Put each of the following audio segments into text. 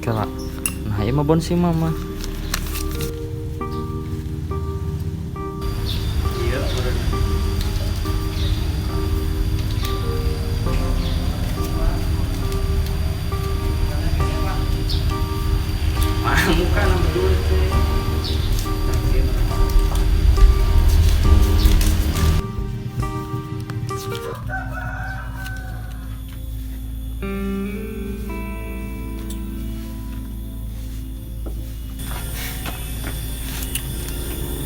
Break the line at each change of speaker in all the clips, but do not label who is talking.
Kela. Nah, ieu mah bon si mama. Iya, bener. Ah, muka nang duit teh.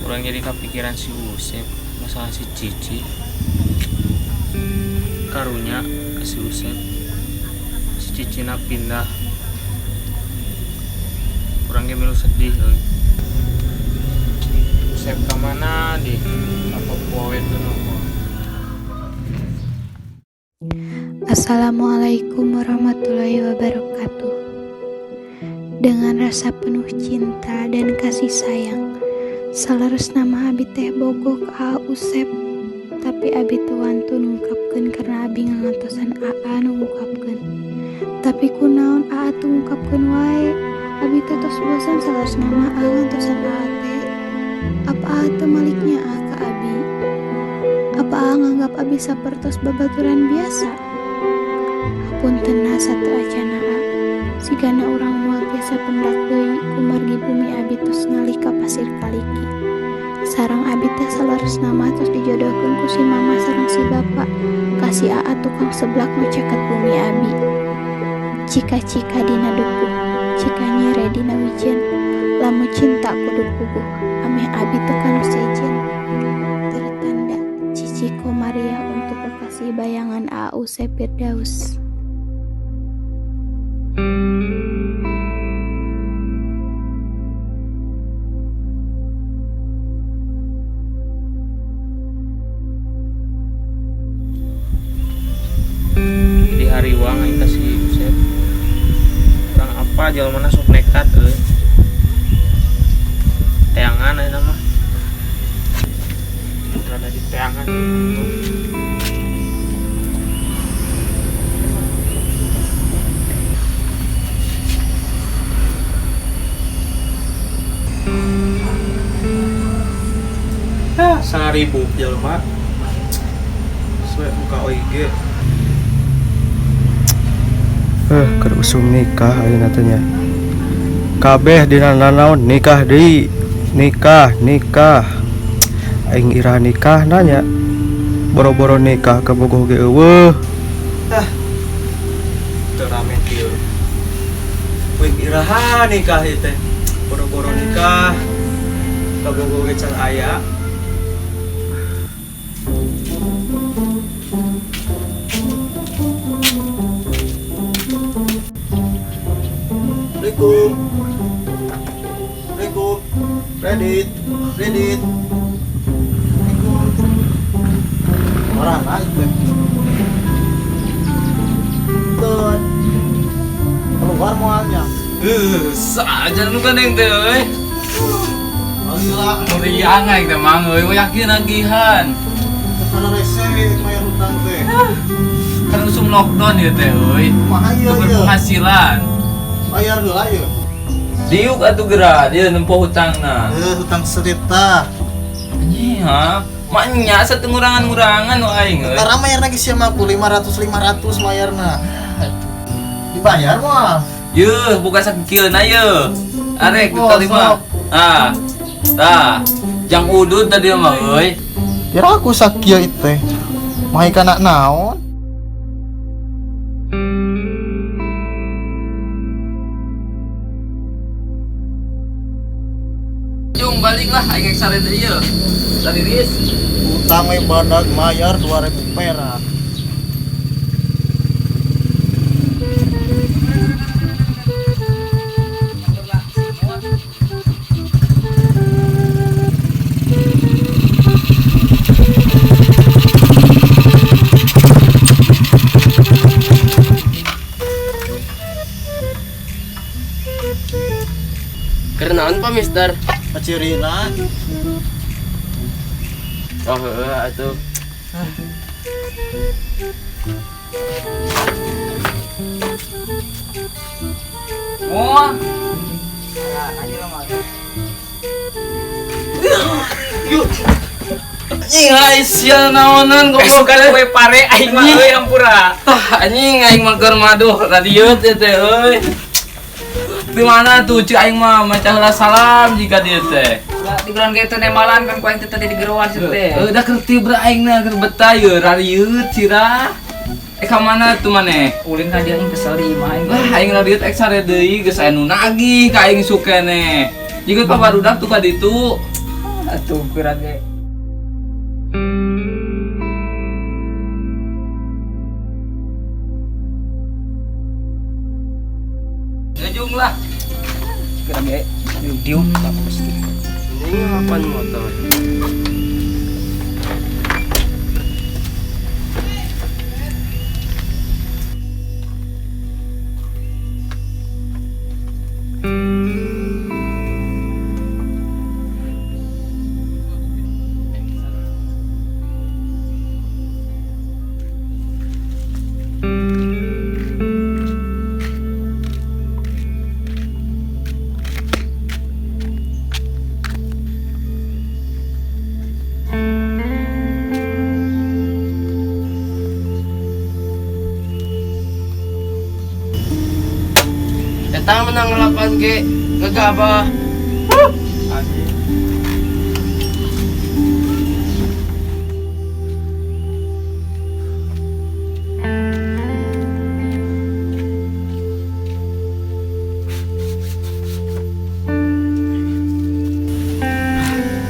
Urang jadi kepikiran si Usep masalah si Cici. Karunya ke si Usep, si Cicina pindah. Urang ge milu sedih euy. Usep ka mana di apa poe teu nongol.
Assalamualaikum warahmatullahi wabarakatuh. Dengan rasa penuh cinta dan kasih sayang, saleresna mah abi teh bogoh ka Aa Usep, tapi abi teu wantun ngungkapkeun karena abi ngantosan Aa nu ngungkapkeun. Tapi kunaon Aa teu ngungkapkeun wae, abi teh tos bosan saleresna mah Aa ngantosan Aa teh. Apa Aa teu maliknya Aa ka abi? Apa Aa nganggap abi sapertos babaturan biasa? Hapuntenna sateuacanna Aa, sigana urang moal tiasa pendak deui kumargi bumi abi tos ngalih ka Pasir Kaliki. Sareng abi teh saleresna mah tos dijodohkeun ku si mama sareng si bapa ka si Aa tukang seblak nu caket bumi abi. Cika-cika dina dukuh, cika nyere dina wijen, lamun cinta kudu puguh, ameh abi teu kanu sejen. Tertanda Cici Komariah untuk kekasih bayangan Aa Usep Firdaus.
Di hari uang aing ka si Usep. Urang apa jelema sok nekat euy. Teangan ayeuna mah. Rada di teangan.
Ah, 1000 jelema. Suwe buka OIG.
Keur usum nikah ayeuna teh nya. Kabeh dina nanaon nikah deui. Nikah, nikah. Aing iraha nikah nanya. Boro-boro nikah kabogoh ge eueuh. Ah. Teu rame kieu. Wing iraha nikah ieu teh. Boro-boro nikah kabogoh ge can aya.
Assalamualaikum. Assalamualaikum. Kredit, kredit. Assalamualaikum. Orang aja teh. Tuh. Keluar moalnya.
Saja nu kan yang teh euy.
Alhamdulillah.
Meriang aing teh mang euy, yakin nagihan.
Karena rese bayar hutang teh.
Kan usum lockdown ya teh euy.
Kumaha ieu
Teu
ieu?
berpenghasilan.
Bayar heula ieu.
Diuk atuh geura, dia nempo hutangna.
Hutang serita.
Anjing ha. Maknya satengurangan-ngurangan nu aing euy.
Tara mayar lagi sia mah ku 500 500 mayarna. Dibayar moal.
Yeuh, buka sakieuna yeuh. Arek
Oh,
kali mah.
sok.
Ah. Tah. Jang udud tadi mah euy.
Kira aku sakieu ieu teh. Mahi kana naon?
Jung baliklah aing sare deui yeuh. Sariris.
Utang we badag mayar 2000 perak.
Kerenaon Pak Mister?
Pacirina.
Oh heeh atuh. Moal. Anjing ai sia naonan goblok
Suka kue pare aing mah euy hampura.
Tah anjing aing mah keur maduh radieu teh teh euy. Di mana tuh cik aing mah maca heula salam jika dia teh.
Di bulan gitu nemalan kan ku aing teh tadi di geroan situ teh.
Heuh da keur tibra aing na keur betah ye radieu cira. Eh ka mana tuh maneh?
Ulin ka dia aing kesel di imah aing.
Lah aing radieu ek sare deui geus aya nu nagih ka aing sukene. Jika ka barudak tuh ka ditu.
Atuh kira ge.
Ngejung lah.
Kira ge diuk pasti.
Ini apaan motor?
Eta menang 8 G gegabah.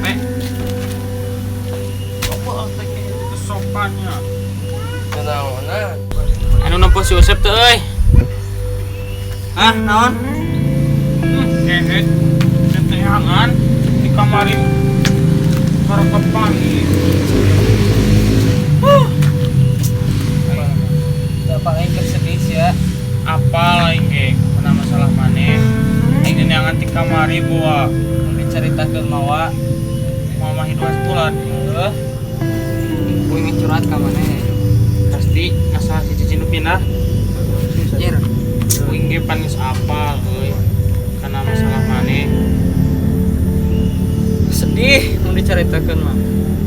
Mek. Apa teh itu sopannya?
Naonan.
Anu nempo si Usep teh euy.
Hah, naon?
Kehe. Teteangan di kamari karekepan.
Bapak aing keur sedih sia.
Apa aing ge kena masalah maneh? Aing neangan ti kamari bawa
Mun dicaritakeun mawa
mama hidup bulan.
heuh. Kuing curhat ka maneh.
Pasti masalah si Cici nu pindah.
Anjir.
Kuing ge pan geus apal euy. Karena masalah maneh.
Sedih mun dicaritakeun mah.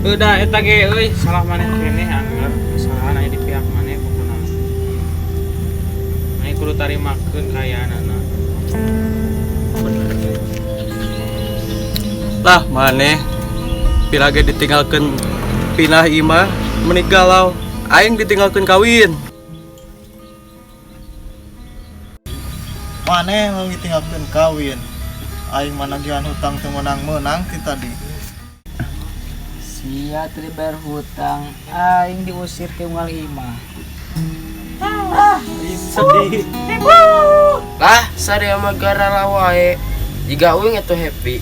Udah eta ge euy salah maneh keneh angger kesalahan aya di pihak maneh pokona mah. Maneh kudu tarimakeun kaayaanana.
Lah maneh pirage ditinggalkeun pindah imah meni galau aing ditinggalkeun kawin.
Maneh mau ditinggalkeun kawin. Aing mah nagihan hutang teu meunang-meunang ti tadi.
Sia teu dibayar hutang, aing diusir ti unggal imah.
Sedih.
Lah, sadaya mah gara wae. Jiga uing atuh happy.